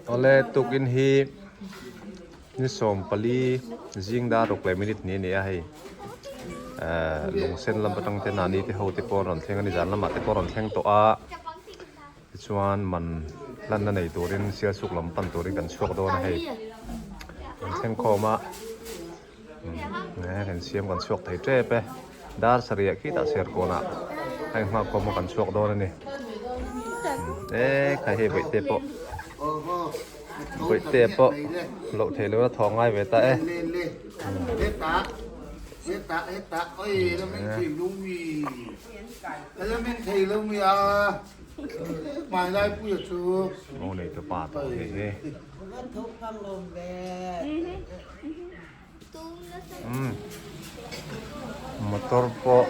Awle tukin hi ni 14 zing dar ruk leh minute ni a ni a hei ehh lungsen lam atang te nani te ho te pawh an rawn thleng a ni zan lamah te pawh a rawn thleng tawh a tichuan man hlanna nei turin sialsuk lam pan turin kan chhuak dawn a hei an thleng khawm a. Kan siam kan chhuak thei tep e dar sarih khitah serkawnah a inghak khawm a kan chhuak dawn a ni e khai hei bawihte pawh bawihte pawh loh theih loh a thaw ngai ve ta e. Aw nei tu pa tawh a nih hi. Motor pawh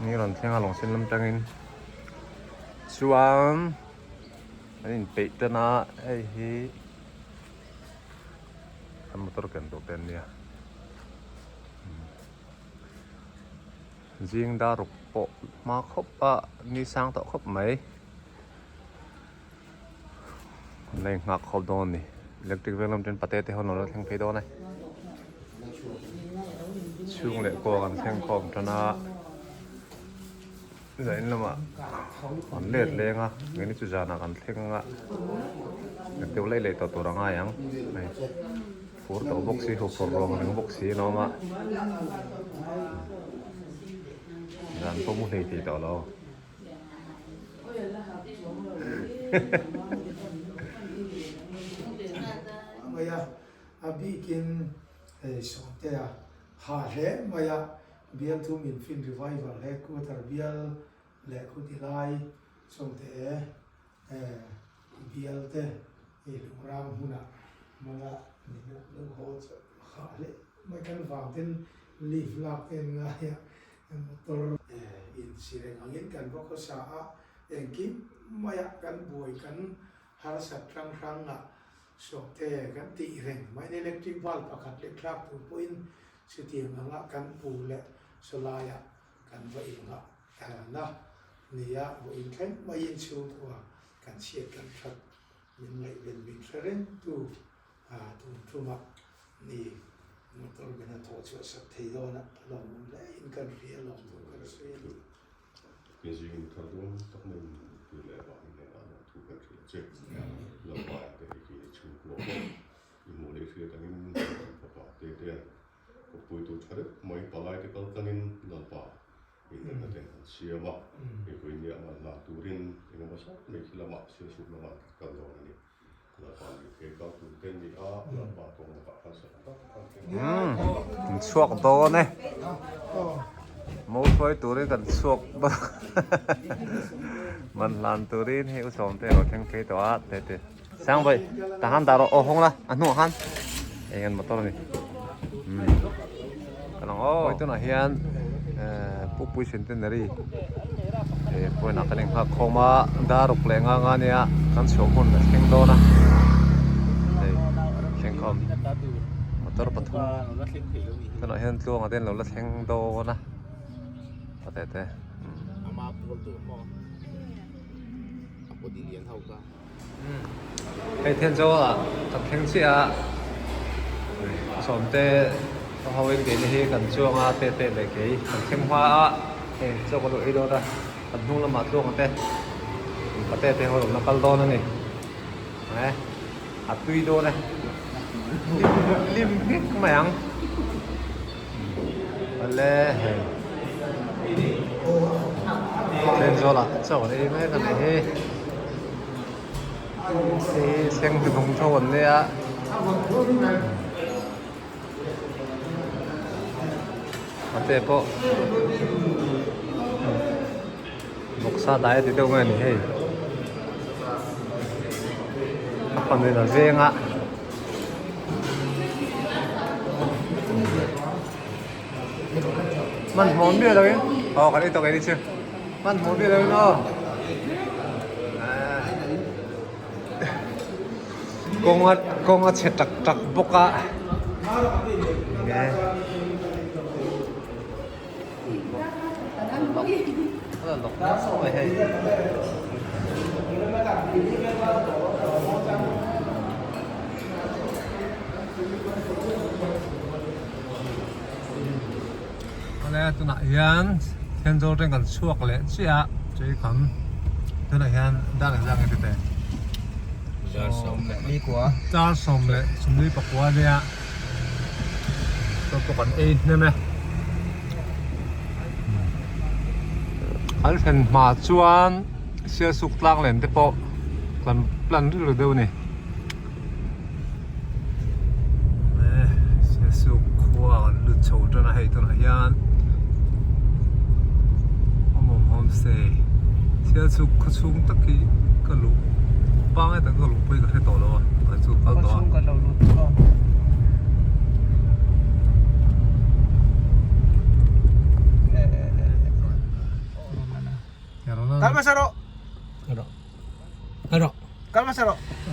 ni rawn thleng a lawng sen lam tangin chuan an inpeih tan a hei hi an motor ken tur te an nia zing dar ruk pawh hma khawp a ni sang tawh khawp mai. An la inghak khawp dawn a ni. Electric veng lam ten pate te ho an lo thleng phei dawn e. Chhung leh kuak an thleng khawm tan a. Zain lamah an let leng a, engin chu zanah kan thleng anga kan deuh laih laih tawh tur a ngai ang. Hei fur tawh bawk si, huphurh ruang reng bawk si an awm a. Zan pawh mu hlei thei tawh lo. Mai a, a bikin hei Sawmtea ha hle mai a, Bialthu min fin revival headquarter bial leh khuti lai Sawmte bial te hei Lungrang hmunah hmanga min lo haw ha hle mai kan vang ten leave lak te an ngai a. Motor insireng angin kan va khawsa a, engkim maiah kan buai kan harsat hrang hrangah sawhte kan tih reng mai. Electric bulb pakhat leh thlak tur pawhin chutiang anga kan pu leh sawlaiah kan va inngah na nia vawiin thleng maiin chhungkua kan chhiat kan that min ngaihven min hre rengtu Tun tumah ni motor min han thawh chhuah sak thei dawn a, a lawmawm hle in kan hria lawm tur kan sawi a ni. Zing thar dawn tak mai in tui leh vangin hnenah lawm thu kan hrilh a che. Lalpa te hei khi chhungkua pawh i hmuh leh hriat angin kan fapa te te an kawppui tur tha deuh mai palai te kal tlangin Lalpa Inremna te an siam a, hei pawhin nia man hlan turin engemaw zat mai khi lamah sialsuk lamah an kal dawn a ni. Kan chhuak dawn e mo hruai turin kan chhuak man hlan turin hei u sawm te alo thleng phei tawh a te te sang vawi tah khan dah rawh aw hawng la a hnuah khan eng an motor a ni ka lang aw tunah hian pukpui centenary He point ah kan inghak khawm a dar ruk leh nga nga nia kan chhuah hun a thleng dawn a hei thleng khawm motor pathum tunah hian tluang ah te an lo la thleng dawn a a te te Hei Thenzawl ah kan thleng chiah a sawmte ho in keini hi kan chuang a te te leh kei kan thleng hma a hei chaw ka luh ei dawn a kan hnung lamah tluang te pate te ho awmna kal dawn a ni e a tui dawn e lim nghek mai ang. Awle hei Thenzawl ah chaw an ei mek a ni hi hei thleng hnuhnung tho an nia a te pawh vawksa dai a ti deuh mai a ni hei a fanu in a veng a. Hmanhmawh miah lo in aw kan ei tawh kei ni chu hmanhmawh miah lo in aw kawng a kawng a chhe tak tak bawk a nge a la lawk nasa mai hei. Awle tunah hian Thenzawl teng kan chhuak leh chiah a chei kham tunah hian dar engzah nge tete Dar sawm leh li kua Dar sawm leh sawmli pakua nia chaw pawh kan ei hnem e An thlen hma chuan Sialsuk tlang len te pawh kan plan rilru deuh a ni. Sialsuk khua kan lut chho tan a hei tunah hian Awmawm homestay Sialsuk khaw chhung tak hi ka luh pangai tak ka luh pawhin ka hre tawh lo a chu kal tawh a.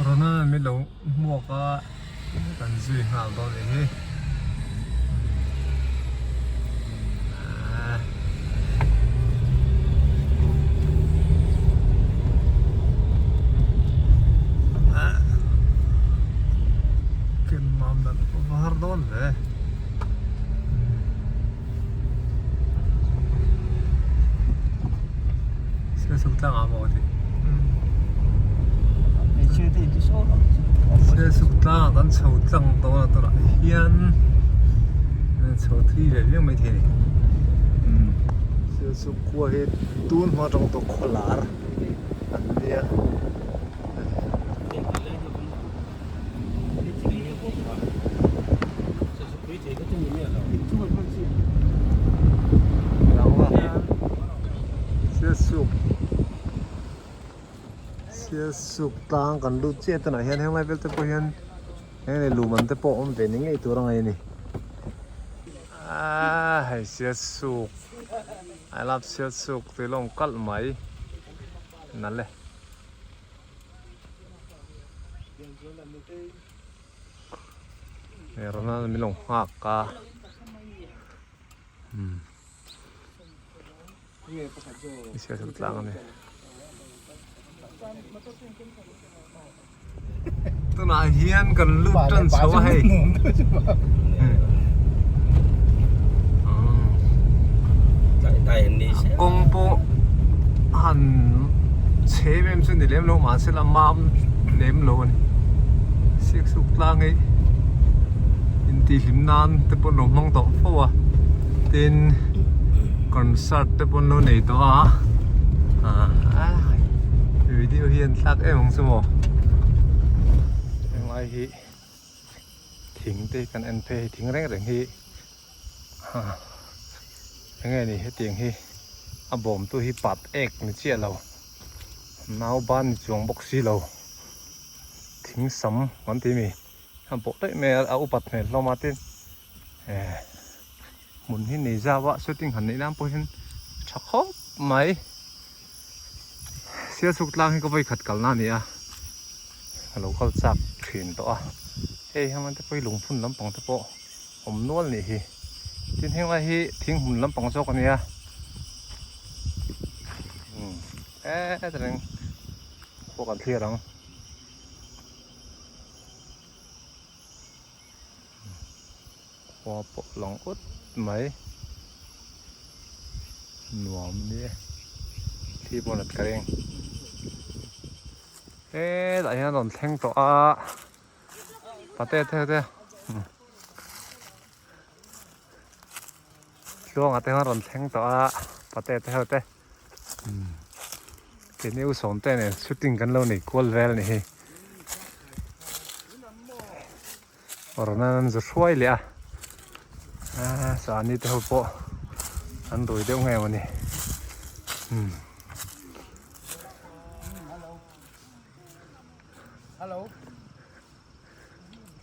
Rona mi lo hmuak a kan zui nghal dawn nih hi. Ken mam dan pawh va har dawn ve. Sialsuk tlang ah maw tih. Sialsuk tlang ah kan chho tlang dawn a tunah hian chho thui ve viau mai thei a ni. Sialsuk khua hi tun hma atang tawh khaw lar an nia. Sialsuk tlang kan lut chiah tunah hian henglai vel te pawh hian eng nge luman te pawh awm ve ni ngei tur a ngaih a ni aaa hei Sialsuk I love Sialsuk tih lawng kalh mai nalh e. Ronaldo min lo nghak a sialsuk tlang a ni tunah hian kan lut tan chho a hei kawng pawh han chhe em em chu ni lem lo mahse la mam lem lo a ni siaksuk tlang hi intihhlim nan te pawh an lo hmang tawh fo a tin concert te pawh an lo nei tawh a ah video hi an thlak em ang chu maw henglai hi. Thing te kan en phei hei thing reng reng hi enge ni hetiang hi a bawm tu hi pat ek ni chiah lo nau ban ni chuang bawk si lo thing sam kan tih mi a bawh daih mai a a upat hmel hlawm a tin eh hmun hi nei zau a shooting han neih nan pawh hian tha khawp mai. Sialsuk tlang hi ka vawi khat kalna a ni a ka lo kal chak thin tawh a hei heng te pawh hi lungphun lampang te pawh awm nual a nih hi tin heng lai hi thing hmun lampang zawk a nia umm hetlai pawh kan thlir ang. Khua pawh lang ut mai nuam nia thi pawh nat ka ring hetah hian a rawn thleng tawh a pate te te tluanga te khan a rawn thleng tawh a pate te ho te keini u sawm te nen shooting kan lo nei kual vel a ni hi. Rawn an zu hruai leh a aaa sahni te ho pawh an rui deuh ngei a ni umm.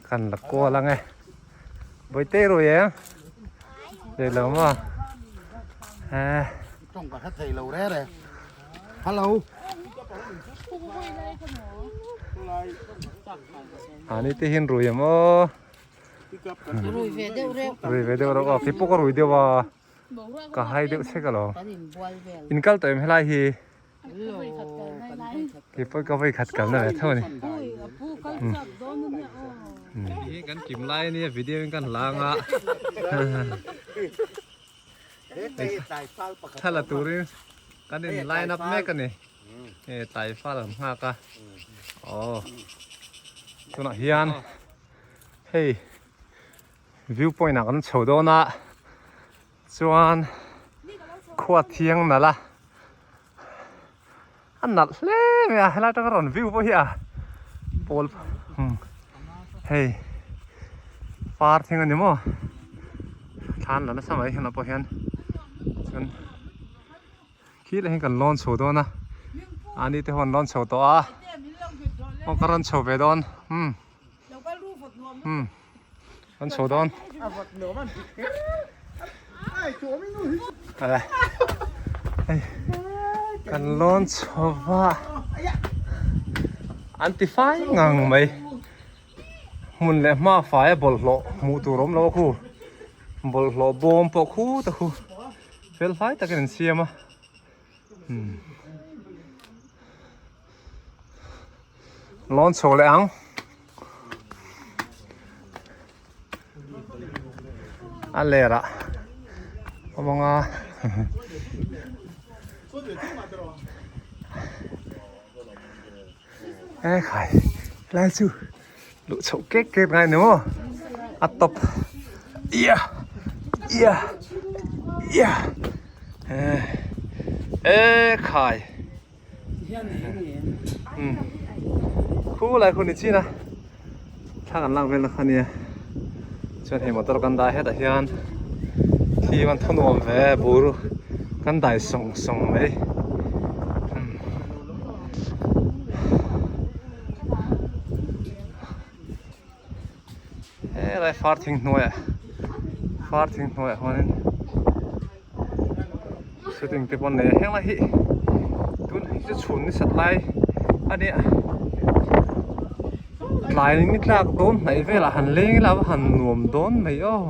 Kan la kual ang e Bawihte i rui em rui lo maw aaa. Ani te hian rui em aw. Rui ve deuh reuh. Rui ve deuh reuh a kei pawh ka rui deuh a. Ka hai deuh chek alawm. In kal tawh em helai hi? Keipawh ka vawi khat kalna ve tho a ni. Hi kan kim lai ania video in kan lang a. Thla la turin kan in line up mek a ni. Hei tlai fal an nghak a. Aw tunah hian hei view point ah kan chho dawn a chuan khua thiang nalh a a nalh hle mai a helai atanga rawn view pawh hi a pawl hei par thing a ni maw thlan la nasa mai heng ah pawh hian chuan Khi leh hian kan lawn chho dawn a, ani te ho an lawn chho tawh a, aw ka rawn chho ve dawn umm umm rawn chho dawn ala hei kan lawn chho va an ti fai ngang mai hmun leh hma fai a bawlhhlawh hmuh tur awm lo a khu bawlhhlawh bawm pawh khu ta khu. Fel hlai takin an siam a umm lawn chho leh ang a ler ah awm ang a e khai helai chu luh chhoh kek kek ngai ni maw a tawp ia ia ia e khai um khu lai khu ni chin a thla kan lak vel na kha nia chuan hei motor kan dah hetah hian thli kan thaw nuam ve bur kan dai sawng sawng mai. Helai far thing hnuaiah far thing hnuaiah huanin shooting te pawh an nei a heng lai hi tun hi chu chhun ni sat lai a nia tlai ni tlak dawn hnaih velah han leng ila a va han nuam dawn mai aw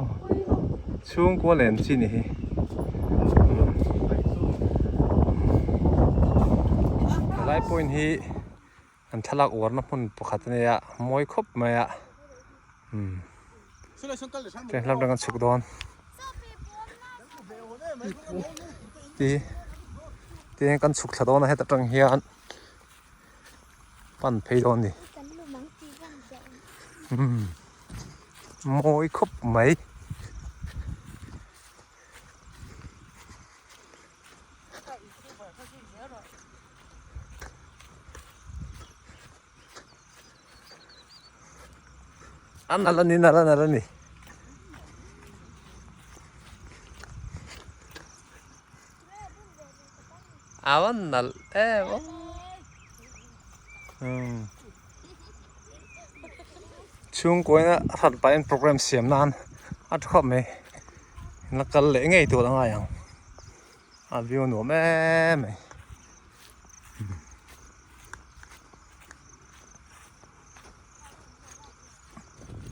chhungkua len chi ni hi. Helai point hi. An thlalak uarna hmun pakhat a nia mawi khawp mai a umm tiang hlap dang an chhuk dawn ti tiang kan chhuk thla dawn a heta tang hian pan phei dawn a ni umm mawi khawp mai. A nalh a ni nalh a nalh a ni. A va nalh em aw. Umm. Chhungkuaina a hrat pahin program siam nan a tha khawp mai. La kal leh ngei tur a ngai ang. A view nuam em mai.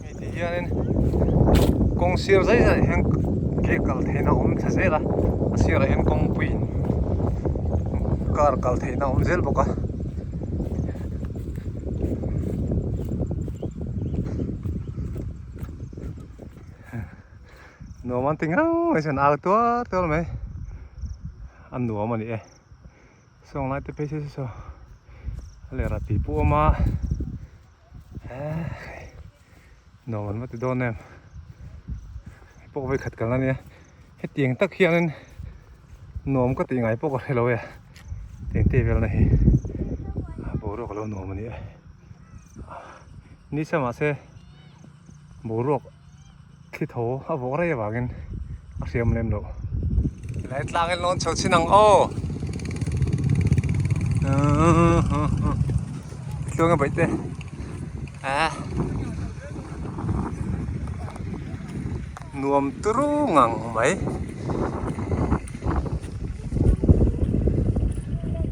Hei ti hianin kawng sir zai zai hian ke kal theihna a awm thla zel a a sirah hian kawngpui car kal theihna a awm zel bawk a. Nuam an ti ngang mai chuan au tuar tuar mai a nuam a ni e sawng lai te phei se saw a lera tih pawh a awm a hei nuam an va ti dawn em hei pawh vawikhat kalna ania hetiang tak hianin nuam ka tih ngai pawh ka hre lo e tiang te velna hi a boruak a lo nuam a ni e nisa mahse boruak. Thli tho a vawk rei avangin a hriam lem loh. Tilai tlang in lawn chho chin ang aw. Tluang a baih te. Ah. Nuam turu ngang mai.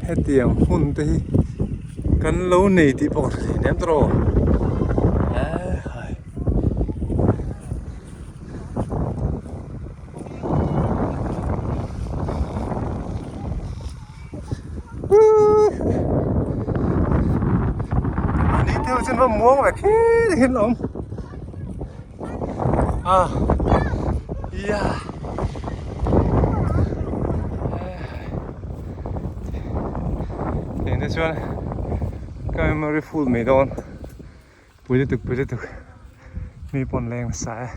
Hetiang hun te hi kan lo nei tih pawh ka hre thei nem tawh. chin va muang ve khi hin awm a ia eng te chuan ka memory full mai dawn pui lutuk pui lutuk mi pawn leng nasa e.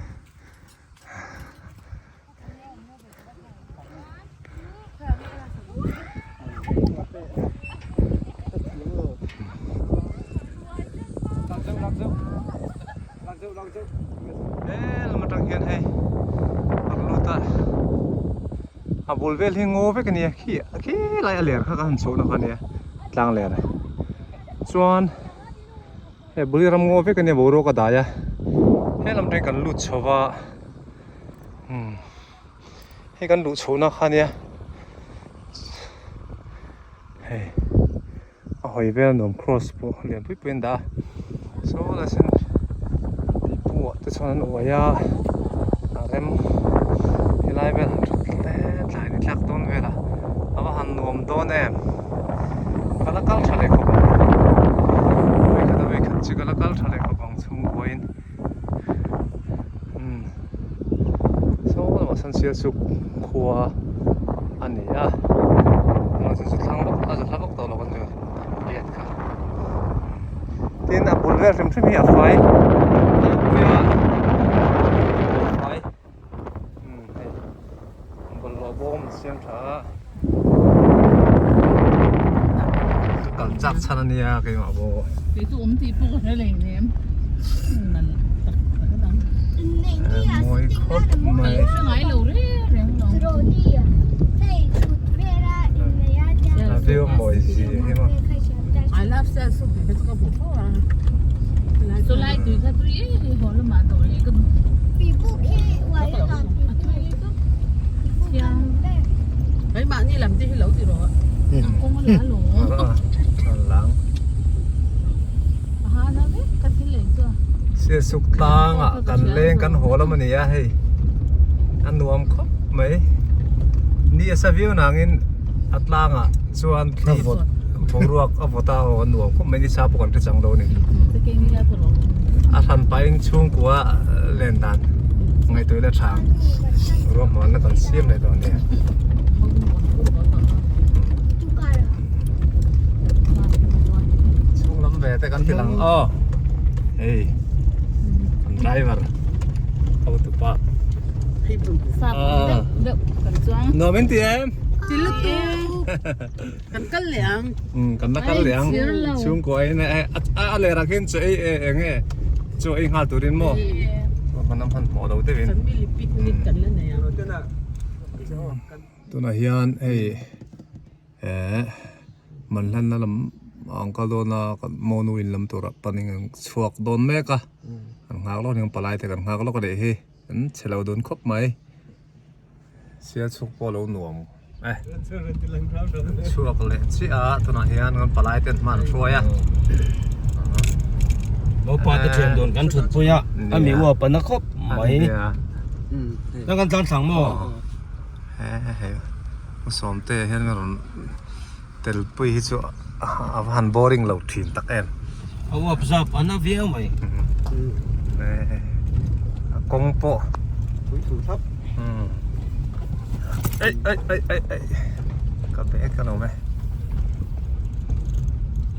He lam atang hian hei a rawn lut a a bul vel hi ngaw vek a nia khi khi lai a ler kha ka han chhoh na kha a nia tlang ler chuan He bul hi ram ngaw vek a nia boruak a dai a he lam te kan lut chho va umm hei kan luh chhoh na kha nia hei a hawi vel nuam cross pawh lian pui pui an dah a saw la sen pipu ah te chuan an uai a a rem helai vel han thut hle tlai ni tlak dawn vel a a va han nuam dawn em ka la kal tha leh khawp ang vawikhat a vawikhat chu ka la kal tha leh khawp ang chhungkuain umm saw lamah sawn sialsuk khua a ni a tunah chuan chu thlang vak a za hla vak tawh lo kan chu gate kha tin a bul vel hrim hrim hi a fai tlangpui a a fai. Umm hei bawlhhlawh bawm an siam tha a ka kal chak chhan a nia keimah pawh. Kei chu awm tih pawh ka hre lei nem nal tak tak a dang. Mawi khawp mai. Ka lo hre ngai lo reng reng lo. A view a mawi zia hi maw. I love sel soup tih te chu ka hmu fo a. Chulai tui kha tui em em haw lamah dawh leh ka duh. A tui chu thiang. Keimahni lam te hi lo ti rawh. A kawng a la lo. A lang. A ha na vek ka thil lei chu a. Sialsuk tlangah kan leng kan haw lam a ni a hei a nuam khawp mai. Ni a sa viau nangin a tlangah chuan thli boruak a vawt a aw a nuam khawp mai ni sa pawh kan hre chang lo a ni. A hran pahin chhungkua len dan ngaihtuah ila tha ang ruahmanna kan siam leh dawn nia. Chhung lam ve te kan ti lang aw hei kan driver hotupa nuam in ti em Kan kal leh ang. Kan la kal leh ang. Chhungkua in a ler ah khin chaw ei eng nge chaw ei nghal turin maw kan lam han hmuh lo deuhin. Family picnic kan la nei ang. Tunah hian hei eh Manhlanna lam ang kal dawn a kan monu in lam turah panin an chhuak dawn mek a kan nghak lawk a ni ang palai te kan nghak lawk a nih hi an chhe lo dun khawp mai. Sialchhuk pawh a lo nuam e. Chhuak leh chiah a tunah hian kan palai ten hma an hruai a. Mopa te thian dawn kan thut pui a a mi uap a na khawp mai. Na kan tlan thlang maw? He hei u Sawmte hian a rawn tel pui hi chu a va han boring lo thin tak em. A uap zap a na viau mai. A kawng pawh. Pui thu thap. Ei ei ei ei ei ka bag ka lo ve.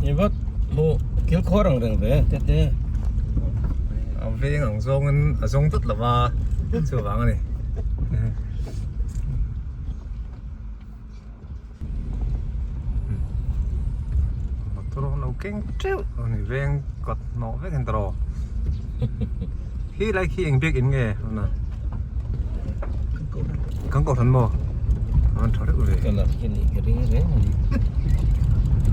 Ni vat mu kil khawr ang reng ve te te. A veng ang zawngin a zawng tlat lova chuvang a ni. Motor an lo keng teuh a ni veng kawt hnawh vek a ni tawh khi lai khi eng biak in nge tuna kan kohhran maw an tha reuh ve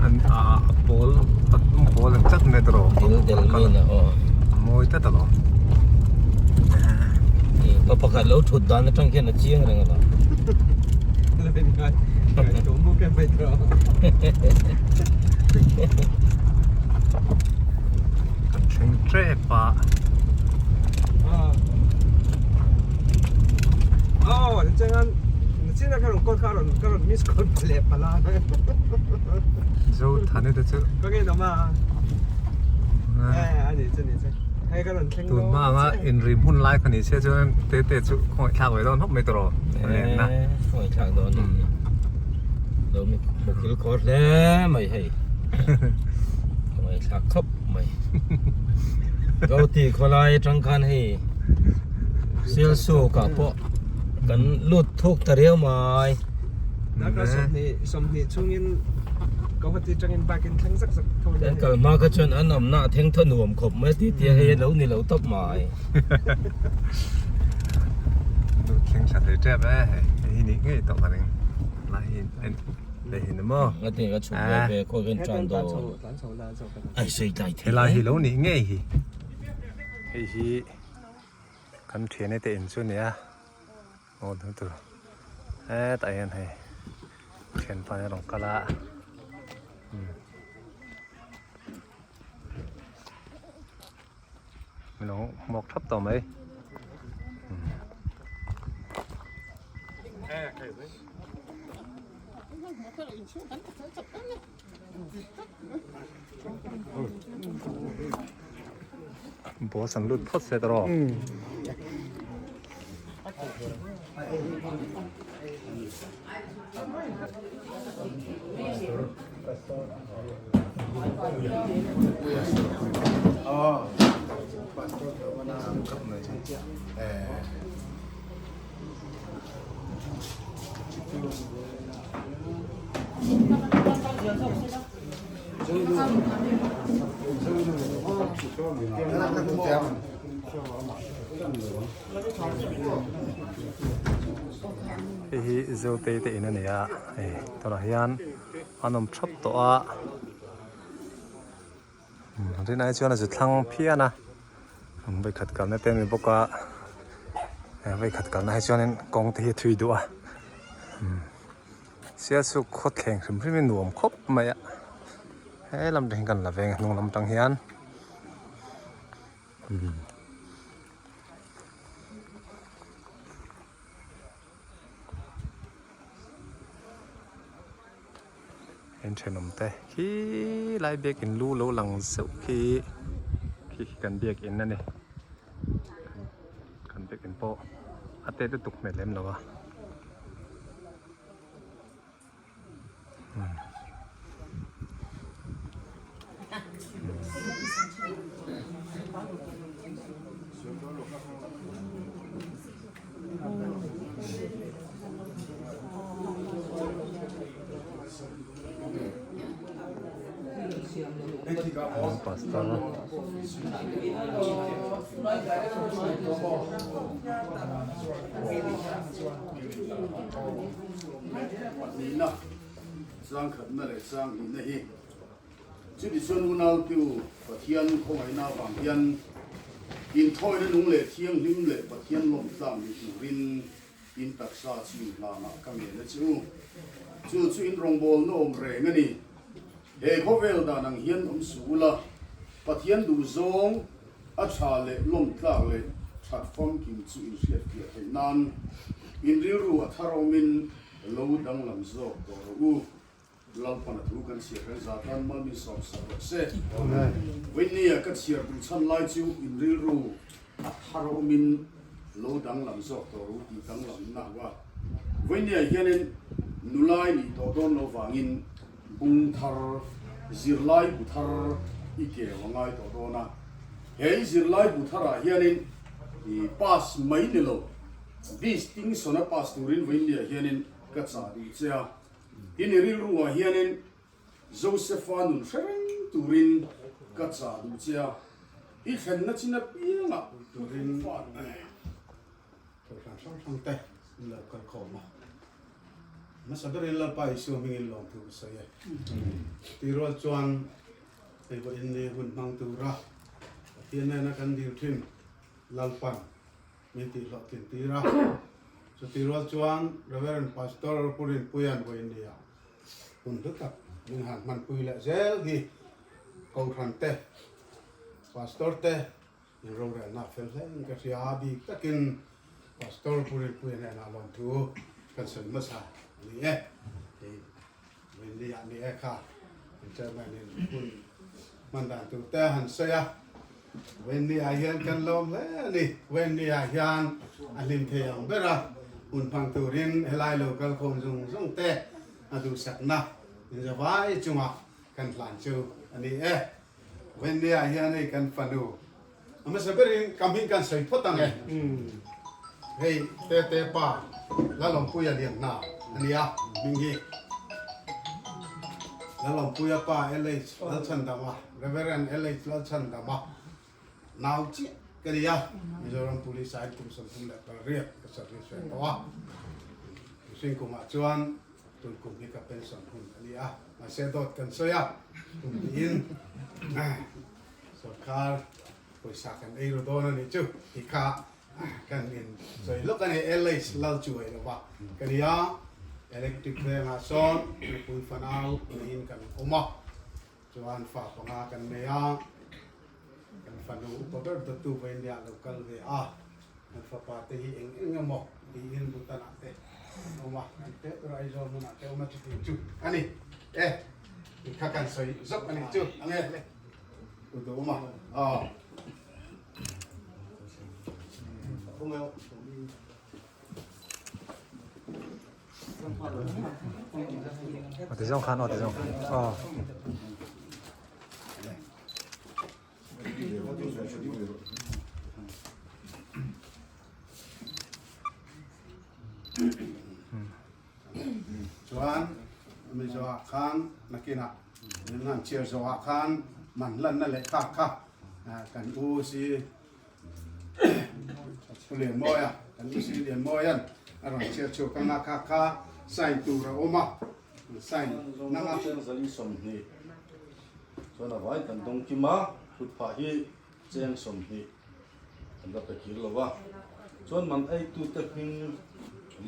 an a a pawl a tum pawl an chat mai tawh a mawi tlat alawm. Pa pakhat lo thut dan atang khian a chiang reng a lo. Kan thleng tep a. Zothani te chu. Tun hma anga inrim hun lai kha ni se chuan te te chu khawngaihthlak ve dawn hawp mai tawh rawh a lenna. Khawngaihthlak dawn a ni. Lo mi mukil khawr hle mai hei. Khawngaihthlak khawp mai. Gauti khawlai atang khan hei Sialsuk ah pawh kan lut thuk ta riau mai. Darkar 20 chhungin Guwahati atangin bike in thleng zak zak tho nia. Kan kal hma kha chuan an awmna a theng thaw nuam khawp mai ti tia hei a lo ni lo tawp mai. Lut thleng tha thei tep e hei hi nih ngei tawh ka ring lai hi lei hi ni maw. Nga ti ka chhuk ve ve khawi kan tan dawn. Ai sawi tlai thei. Helai hi lo nih ngei hi. Hei hi kan thian te in chu nia. Aw hnu tur hetah hian hei thianpa hi a rawn kal a min lo hmuak thap tawh mai. Boss an lut phawt se tawh. Hei hi Zotei te in a ni a hei tunah hian an awm thap tawh a rinai chuan a zu thlang phian a vawikhat kalna te a ni bawk a vawikhat kalna hi chuanin kawng te hi a thui duh a Sialsuk khawthleng hrim hrim hi nuam khawp mai a he lam te hi kan la veng a hnung lam tang hian. En thenawm te khi lai biakin lu lo lang zeuh khi khi khi kan biakin a ni kan biakin pawh a te lutuk hmel lem lo a. Pastor Pahnihna, changkhatna leh changhnihna hi chuti chuan unautu Pathian khawngaihna avang hian inthawina nung leh thianghlim leh Pathian lawmtlang ni turin in taksa chim hlanah ka ngen a che u. Chu chu in rawngbawlna awm reng a ni. He khawvel dan ang hian awm suh ula, Pathian duhzawng a tha leh lawmtlak leh that famkim chu in hriatfiah theih nan in rilru a thar awmin lo danglam zawk tawh rawh u. Lalpan a thu kan chhiar reng zat tan mal min sawm sak rawh se. Vawinia ka chhiar duh chhan lai chu in rilru a thar awmin lo danglam zawk tawh rawh u tih danglam na a. Vawinia hianin nulai nih tawh dawn lo vangin bung thar, zirlai bu thar i keu a ngai tawh dawn a. He i zirlai bu tharah hianin i pass mai ni lo, distinction a pass turin vawinia hianin ka chah duh che a. Tin i rilruah hianin Josepha nun hre reng turin ka chah duh che a, i thlenna chin apiangah turin Kohhran hrang hrang te an lo kal khawm a, hmasa berin Lalpa Isua hmingin lawmthu ka sawi e. Tihrual chuan hei vawiin ni hun hmang tura Pathian nena kan dil thin Lalpan min tihhlawhtlin tir a. Chutihrual chuan Reverend Pastor Pu Rinpuia'n vawiin nia hun hlu tak min han hmanpui leh zel hi Kohhran te, Pastor te, In rorelna a fel hle in ka hria a, bik takin Pastor Pu Rinpuia hnenah lawmthu kan sawi hmasa a ni e. Hei Rinli ah ni e kha kan Chairman in hun Hman dan tur te han sawi a, Wendy ah hian kan lawm hle a ni. Wendy ah hian a hlim thei ang ber a, hun hmang turin helai lo kal khawm zung zung te a duhsakna inzavai chungah kan hlan chu a ni e. Wendy ah hian hei kan fanu a hmasa berin ka hming kan sawi phawt ang e. Hei Tete pa Lalawmpuia Lianhna a ni a, hming hi Lalawmpuia pa LH Lalchhandama, Reverend LH Lalchhandama nau chiah ka ni a, Mizoram Police ah kum 38 ka service ve tawh a, mihring kumah chuan tun kum hi ka pension hun a ni a, mahse dawt kan sawi a, kum tiin sorkar pawisa kan ei ru dawn a nih chu tih kha kan in sawi lawk a ni, LH lal chuai lo va ka ni a, electric vengah sawn mipui fanau niin kan awm a, chuan fa panga kan nei a, kan fanu upa ber dawttu vawiindia lo kal ve a, kan fapa te hi eng eng emaw tiin Bhutan ah te an awm a, kan teh ber Aizawl hmunah te awm a chutiang chu a ni e, tih kha kan sawi zawk a nih chu ange u duh awm a aw. Aw ti zawng khan aw ti zawng khan aw. Chuan Mizo ah khan nakinah min han chhiar zawh ah khan man lanna lehkha kha kan u si Pu Lianmawia kan u si Lianmawia'n a rawn chhiar chhuak anga kha kha sign tur a awm a sign nang a. Cheng zali 20 chuan a vai kan dawng kim a, thutphah hi cheng 20 an la pe kir lo va, chuan man eitute hming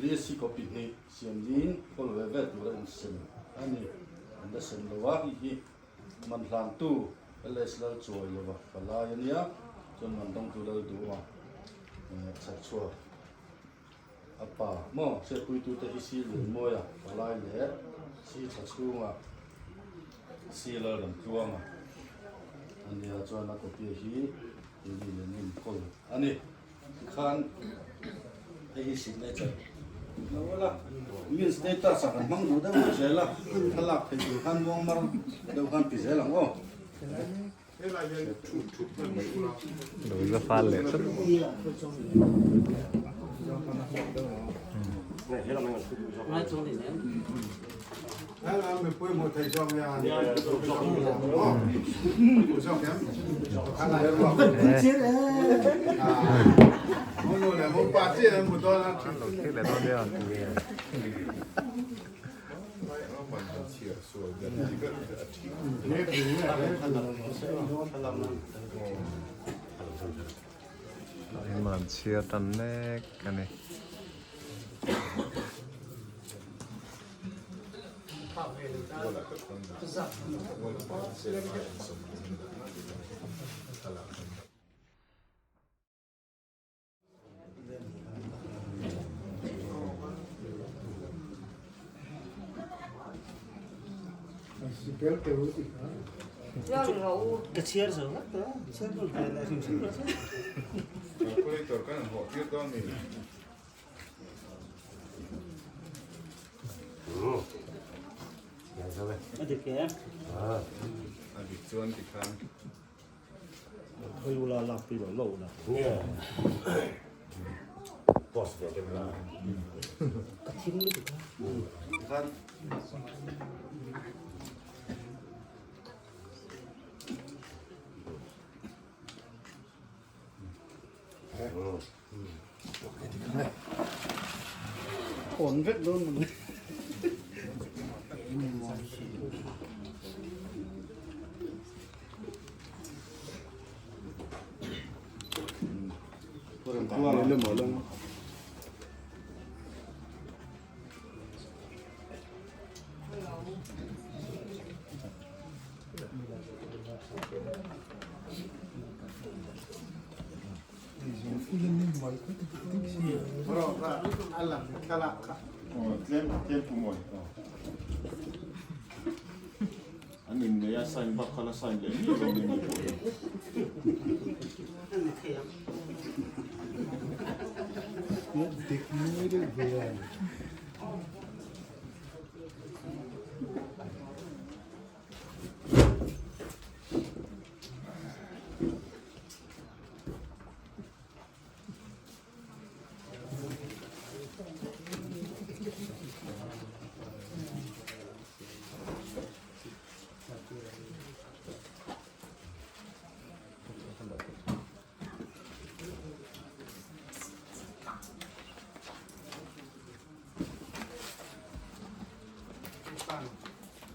list hi copy hnih siam niin kawl ve ve tur a insem a ni, an la sem lo va, hei hi man hlantu LS lal chuai lo va palai a nia, chuan man dawngtu lal duh a chhakchhuak a pa maw hriatpuitute hi si Lianmawia palai leh si tha chhunga si lal Ramtluanga a nia, chuan a copy hi Lily Lenin kawl a ni. Tikhan hei hi signature lo la min status ah kan hmang duh deuh deuh zel a, thlalak thei tur khan muang mar deuh khan ti zel ang aw. Lo za fal leh tlat. Man chhiar tan mek a ni. Ka chhiar zo vek tawh a, chhiar nawn ve leh hrim hrim rawh se. Calculator kan han hawh tir dawn mi? A dik e. A dik chuan tikhan. Khoi ula lak pui lo lo ula. Post ve deuh la. Ka thim lutuk a. Tikhan. Awn vek dawn maw ni. Tlem tlem pu mawi. An in nei a. a sign bak kha la sign leh miah lo mai ni pawh hi. Dik mai deuh ve a.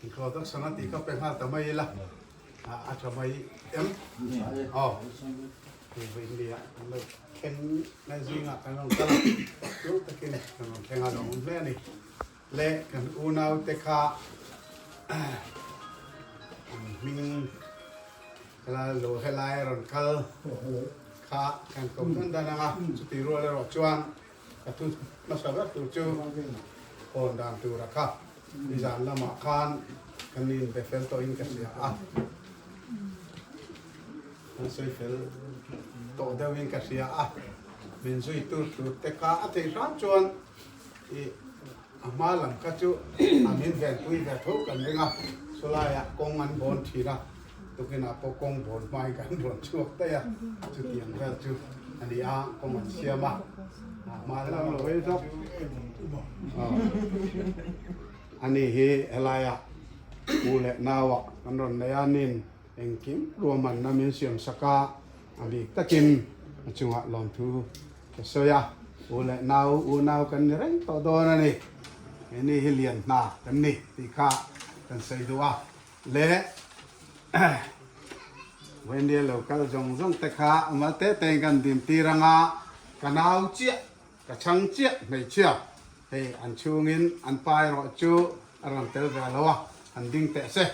Introduction a tih ka pe nghal ta mai ila a tha mai em aw hei vawiin nia an lo thleng lai zingah kan rawn kal a chu takin kan rawn thleng a lo awm hle a ni le kan unau te kha an hming la lo helai a rawn kal kha kan ko dan dan ang a chutih rual erawh chuan Ka thu hmasa ber tur chu hawn dan tura kha nizan lamah khan kan inbe fel tawhin ka hria a, kan sawi fel tawh deuhin ka hria a, min zui tur tur te kha a theih hram chuan ih a hma lam kha chu a min venpui ve tho kan ring a, chulaiah kawng an bawn thin a, tukinah pawh kawng bawn hmain kan rawn chhuak daih a, chutiang vel chu a ni a, kawng an siam a, a hma lam lo ei zawk a ni hi helaia u leh nauah kan rawn nei a, nin engkim ruahmanna min siam sak a, a bik takin a chungah lawmthu ka sawi a, u leh nau unau kan ni reng tawh dawn a ni, he ni hi lian hna kan ni tih kha kan sawi duh a. Le Wendy lo kal zawng zawng te kha mal te te in kan dim tir anga ka nau chiah ka chhang chiah hmeichhia hei an chhungin an pa erawh chu a rawn tel ve lo a an ding teh se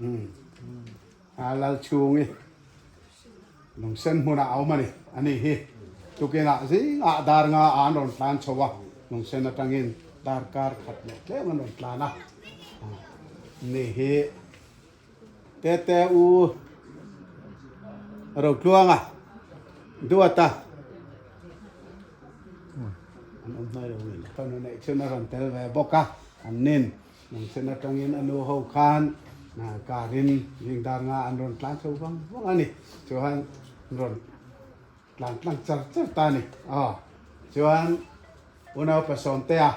umm a lal chhungi lungsen hmunah a awm a ni ani hi tukinah zingah dar nga ah an rawn tlan chho a lungsen atangin darkar khat leh tlem an rawn tlan a ni hi tete u Rotluanga duata an awm hnai lo in fanu neih chhun a rawn tel ve bawk a an nin. Lungsen atangin a nu ho khan car in zing dar nga an rawn tlan chho vang vang a ni. Chuan an rawn tlan tlang char char ta a ni. Aw chuan unau pasawmtea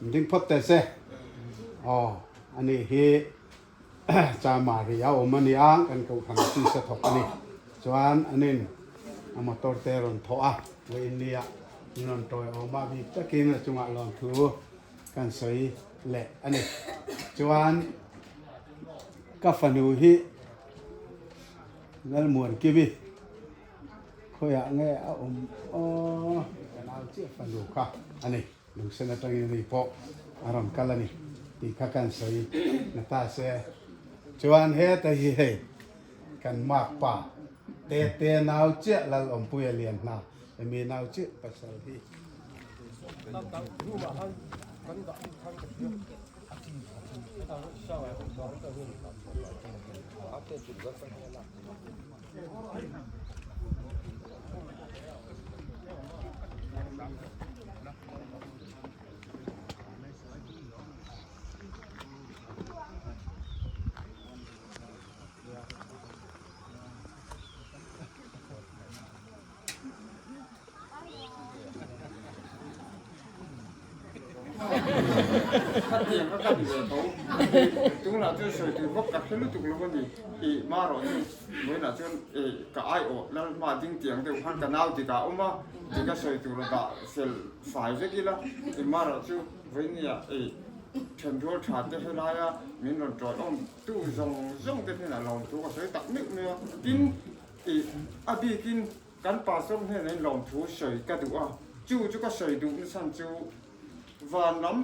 an ding phawt teh se. Aw ani hi Chamari a awm a ni a, kan kohhran office a thawk a ni. Chuan anin a motor te a rawn thawh a, vawiin nia min rawn tawiawm a bik takin a chungah lawmthu kan sawi leh a ni. Chuan ka fanu hi Lalmuankimi khawiah nge a awm aw ka nau chiah fanu kha a ni. Lungsen atangin ani pawh a rawn kal a ni tih kha kan sawi na ta se. Chuan heta hi hei kan makpa te te nau chiah Lalawmpuia lian hna emi nau chiah pasal hi. Khatiang ka kan ve tho tunah chuan sawi tur vak ka hre lutuk lo a ni ih marawh chu vawiinah chuan ih ka aiawh lalhma ding tiang deuh khan ka nau dik ah a awm a dik a sawi tur a dah fel fai vek ila ih marawh chu vawinia ih thenrual tha te helaia min rawn tawih awm tu zawng zawng te hnenah lawmthu ka sawi tak meuh mai a tin ih a bikin Kan pastor hnenah in lawmthu sawi ka duh a, chu chu ka sawi duh nachhan chu vanram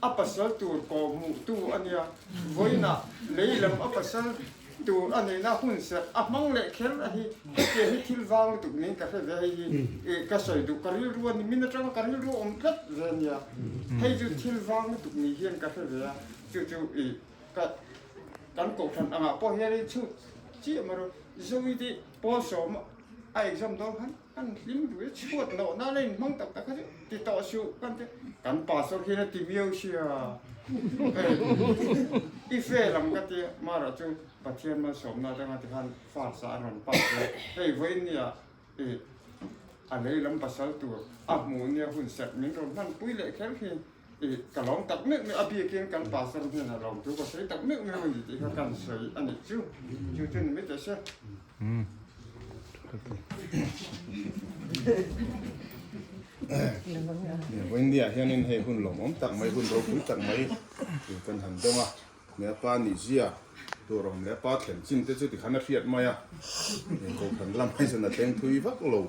a pasal tur kawh hmuh tu a nia, vawiinah lei lam a pasal tur a neihna hun serh a hmang leh kher a hi hetiang hi thil vang lutuk niin ka hre ve hei hi ih ka sawi duh ka rilru a ni min atanga ka rilru a awm tlat ve nia hei chu thil vang lutuk ni hian ka hre ve a chu chu ih ka kan kohhran angah pawh hian in chhut chiah mai rawh Zoite pawl sawm a exam dawn khan Kan hlim duh e chhuat loh na la inhmang tak tak kha chu ti tawh suh kan ti kan pastor hian a ti miau sia i fail ang ka tia mara chu Pathian malsawmna atanga tikhan first ah a rawn pass a hei vawiin nia i a lei lam pasal tur a hmuh nia hun serh min rawn hman pui leh kher hi i ka lawm tak meuh meuh a biakin kan pastor hnenah lawm thu ka sawi tak meuh meuh a ni tih kha kan sawi a nih chu chu chu ni mai teh se. Vawiinniah hianin hei hun lawmawm tak mai, hun ropui tak mai kan han dawng a. Leh a pa nihzia tur awm leh a pa thlen chin te chu tikhan a hriat mai a. Kohhran lam hi chuan a thleng thui vak lo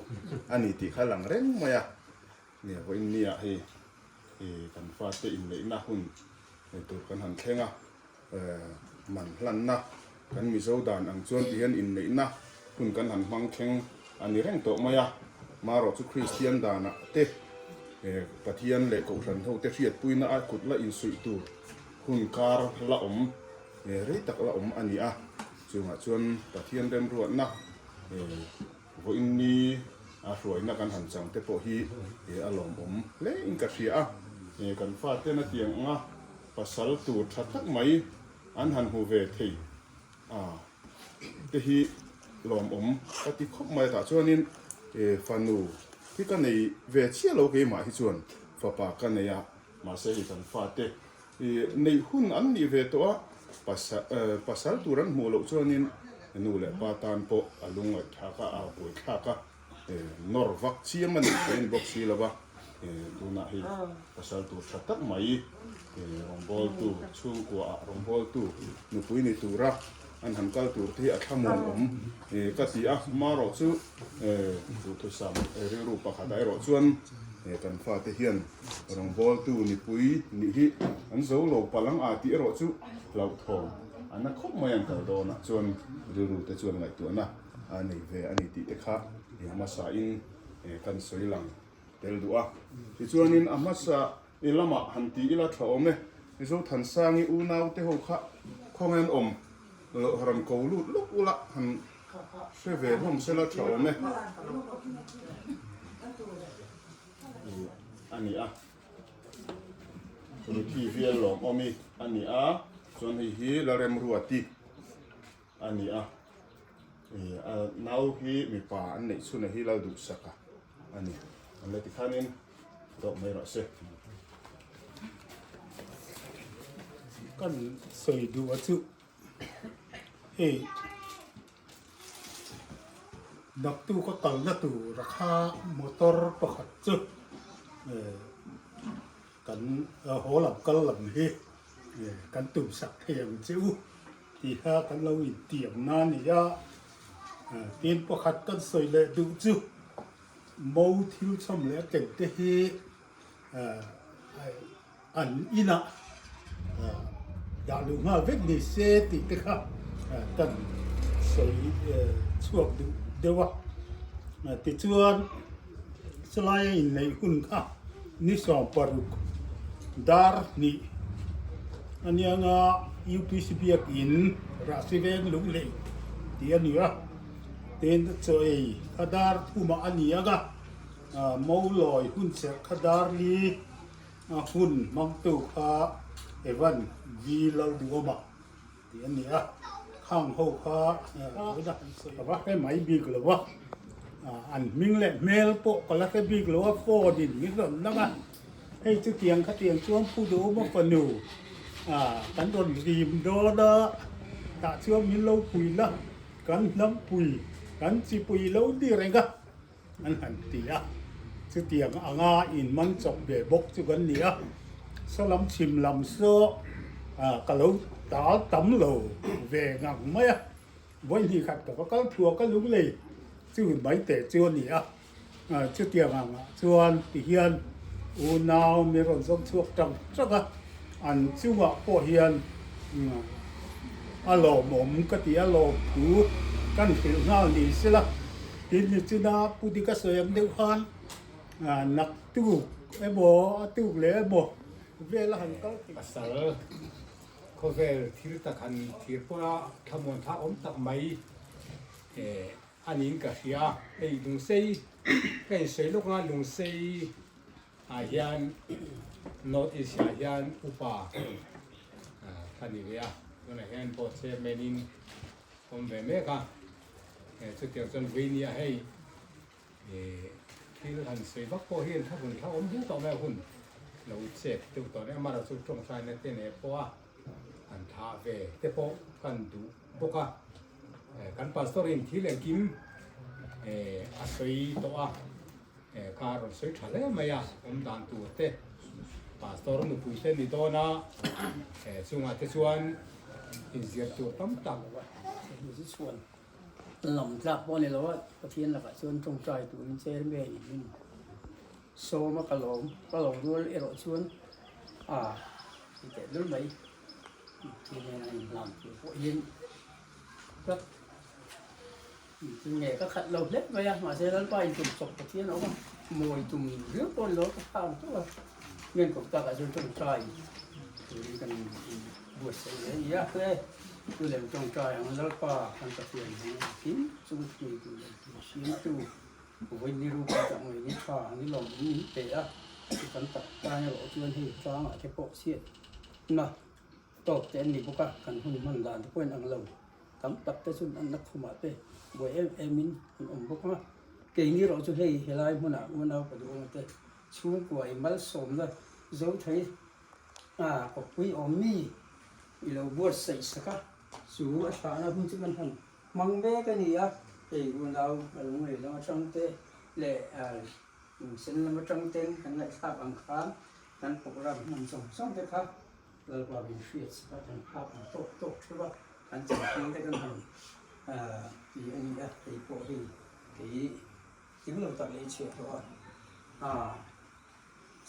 a ni tih kha a lang reng mai a. Vawiinniah hei kan fate inneihna hun tur kan han thleng a. Man hlanna kan Mizo dan ang chuan ti hian inneihna hun kan han hmang thleng a ni reng tawh mai a. Marawh chu Kristian danah te Pathian leh Kohhran ho te hriatpuina a kut la insuih tur hun kar la awm rei tak la awm a ni a. Chungah chuan Pathian remruatna vawiinni a hruaina kan han chang te pawh hi a lawmawm hle in ka hria a. Kan faten a tiang ang a. Pasal tur tha tak mai an han hmu ve thei a te hi lawmawm ka ti khawp mai a tah chuanin fanu hi ka nei ve chiah lo keimah hi chuan fapa ka nei a mahse hei kan fate neih hun an nih ve tawh a pasal tur an hmuh loh chuanin nu leh pa tan pawh a lungngaihthlak a a buaithlak a. Nawr vak chiam a nih theih a ni bawk si lo va, tunah hei pasal tur tha tak mai rawngbawltu chhungkuaah rawngbawltu nupui ni tura an han kal tur te hi a thlamuan awm ka ti a, marawh chu duhthusam rilru pakhatah erawh chuan kan fate hian rawngbawltu nipui nih hi an zo lo palh ang a tih erawh chu hlauhthawm a na khawp mai an kal dawnah chuan rilru te chuan ngaihtuahna a nei ve a ni tih te kha i hmasa in kan sawi lang tel duh a. Tichuanin a hmasa i lamah han ti ila tha awm e, Zothansangi unau te ho kha khawnge an awm loh rawn ko lut luk ula han hre ve hlawm sela tha awm e a ni a. Ruthi vial lawmawmi a ni a, chuan hei hi Lalremruati. A ni a, ih a nau hi mipa an neih chhun a hi lal duh sak a a ni. An la ti khanin dawh mai rawh se. Kan sawi duh a chu hei naktuk a kalna tur a kha motor pakhat chu eh kan haw lam kal lam hi kan tum sak thei ang che u. Tiha kan lo intiamna a ni a, tin pakhat kan sawi leh duh chu mo thil chhawm leh a ken te hi an inah dah luh nghal vek ni se tih te kha kan sawi chhuak duh deuh a. Tichuan chulai a inneih hun kha ni 16 dar hnih a nianga UPC biakin Rahsi veng lung lei tih a ni a, tin chaw ei kha dar thumah a ni ang a, Mawlawi hun serh kha dar li a hun hmangtu kha Evan V Lalduhawma tih a ni a, khang ho kha ka va hre mai bik lo a, an hming leh hmel pawh ka la hre bik lo a, phone in min rawn lang a, hei chutiang khatiang chuan Pu Duhawma fanu kan rawn rim dawn a, tah chuan min lo pui la, kan hnam pui, kan chi pui lo ni reng a, an han ti a, chutiang anga inman chawp ve bawk chu kan ni a, saw lam chhim lam saw ka lo tal tam lo ve ngang mai a, vawihnih khat ka va kal thuak a lunglei chu mai teh chu a ni a, chutiang angah chuan tihian unau mi rawn zawng chhuak tang tang a, an chungah pawh hian. a lawmawm ka ti a, lawmthu kan hrilh nghal ni sela. Tin, nichina Pu Dika sawi ang deuh khan naktuk emaw a tuk leh emaw vela han kal thei. Pasal khawvel thil tak han thir pawha thlamuan thlak awm tak mai a niin ka hria. Hei Lungsei ka insawi lawk anga Lungsei ah hian North East ah hian upa ka ni ve a, tunah hian board chairman in awm ve mek a, chutiang chuan Vuinia hei thil han sawi vak pawh hian thla hun thla awm viau tawh mai a hun lo chet deuh tawh nia amaherawhchu chu tawngtaina te neh pawh a han thlah ve te pawh kan duh bawk a kan pastor in thil engkim a sawi tawh a kha a rawn sawi tha hle mai a awm dan tur te pastor nupui te ni dawn a chungah te chuan inzir tur tam tak. Lam tlak pawh a ni lo a, Pathian lakah chuan tawngtai turin chairman in min sawm a, ka lawm ka lo rual erawh chuan a ti teh lul mai. Thil nena inhlan tur pawh hian ka nge ka khat lo hlek mai a, mahse Lalpa in tum chawp Pathian a awm a, mawi tum riau pawh a ni lo, ka thla ang tawh a, ngen kawp takah chuan tawngtai turin kan buatsaih leh a ni a. Chu lem tawngtai ang Lalpa kan Pathian hmang engkim chung thuneitu leh engkim siamtu vawiin rupa tak mai ni tha ni lawm in min pe a, chu kan tak tan erawh chuan hei tlangah te pawh chhiatna tawk te an ni bawk a, kan hun hman dan te pawh in ang lo tam tak te chuan an na khumah te buai em em in an awm bawk a, keini erawh chu hei helai hmunah unau ka duh ang te chhungkua i malsawmna zo thei a kawppui awm mi I lo buatsaih sak a, chu a thlahna hun chu kan han hmang mek a ni a, hei unau a lo ngei lam atang te leh sen lam atang ten kan ngaihthlak ang khan kan program hman zawng zawng te kha Lalpa min hriat sak a, kan phak ang tawk tawk theuh a, kan chantir te kan han ti a ni a, hei pawh hei kei tling lo tak leh i chhiah tawh a.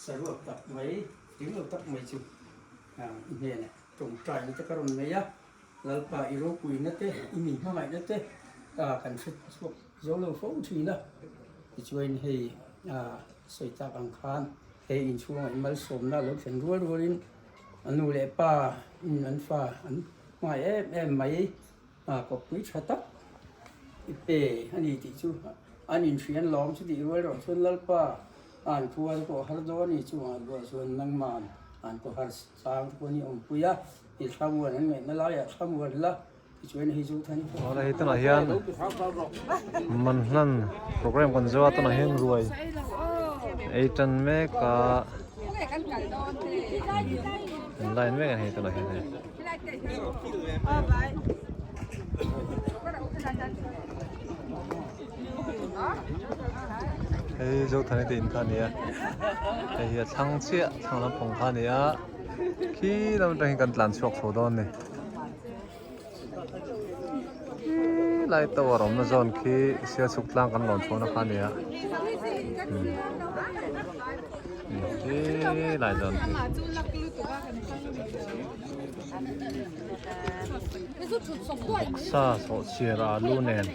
Saruak tak mai, tling lo tak mai chu i hnenah tawngtaina te ka rawn nei a, Lalpa i ropuina te, i mi hmangaihna te kan hre chhuak zo lo fo thin a. Tichuan hei sawi tak ang khan hei inchhungah i malsawmna lo thlen rual rualin a nu leh pa in an fa an hmangaih em em mai. Kawppui tha tak i pe a ni tih chu an inhrian lawm chu tih rual erawh chuan Lalpa an khua te pawh har dawn a ni chungah buah chuan nangman an khaw har sang te pawh an awmpui a, i thlamuan an ngaihna laiah thlamuan la tichuan hei chu than pawh Hei tunah hian Manhlan program kan zo a tunah hian ruai ei tan mek a an line mek a ni hei tunah hian hei. Hei Zothani te in kha a ni a hei hi a thlang chiah thlang lampang kha a ni a khi lam atang hian kan tlan chhuak chho dawn a ni khi lai tower awmna zawn khi sialchhuk tlang kan lawn chhuahna kha a ni a khi lai zawn khi. Sa sawhchhiar alu nen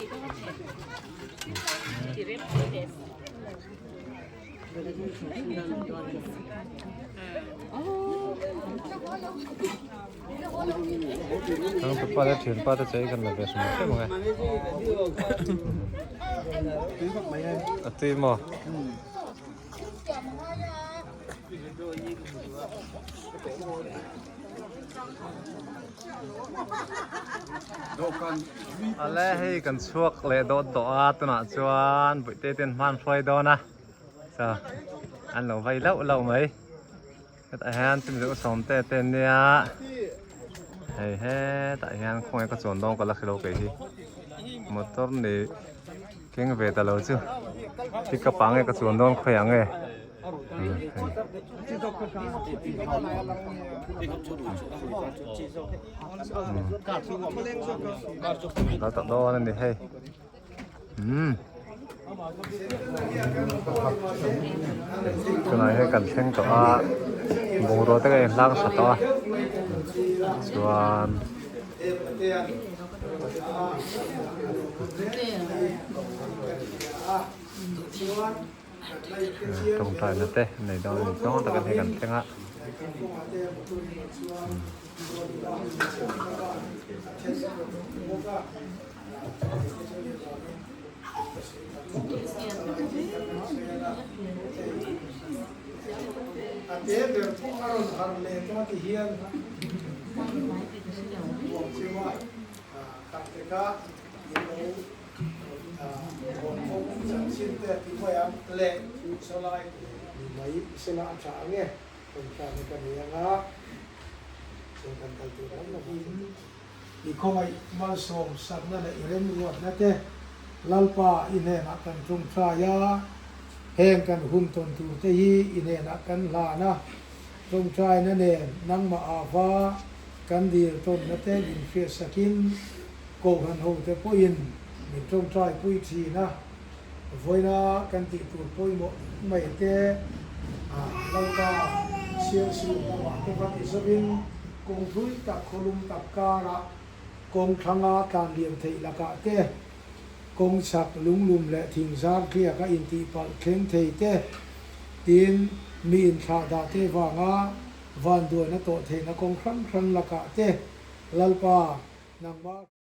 Changtupa te thianpa te chei kan la ve hrim hrim ang e a tui maw. Ale hei kan chhuak leh dawt tawh a tunah chuan buihte ten hman hruai dawn a cha an lo vai lauh lauh mai hetah hian chumi chu sawmte te an nia hei hetah hian khawnge ka chuan dawn ka la hrelo kei hi motor ni keng ve ta lo chu pickup ah nge ka chuan dawn khawiah nge. Kal tak dawn a ni hei umm tunah hian kan thleng tawh a bungrua te ka inhlang tha tawh a chuan. Tawngtaina te nei dawn a ni tluang takin hei kan thleng a. I khawngaih malsawm sakna leh i remruatna te Lalpa i hnenah kan tawngtai a, heng kan hun tawn tur te hi i hnenah kan hlan a, tawngtaina nen nangmah ava kan dil tawnna te min hriatsakin Kohhran hote pawhin min tawngtai pui thin a, vawiina kan tih tur pawimawh mai te Lalpa sialsur lamah te va ti zawin kawng thui tak khawlum tak karah kawng thlanga tlan liam theih lakah te, kawng chhak lunglum leh thing zar tliaka intihpalh thleng thei te, tin mi inthlahdah te vanga vanduaina tawh theihna kawng hrang hrang lakah te Lalpa nangmah.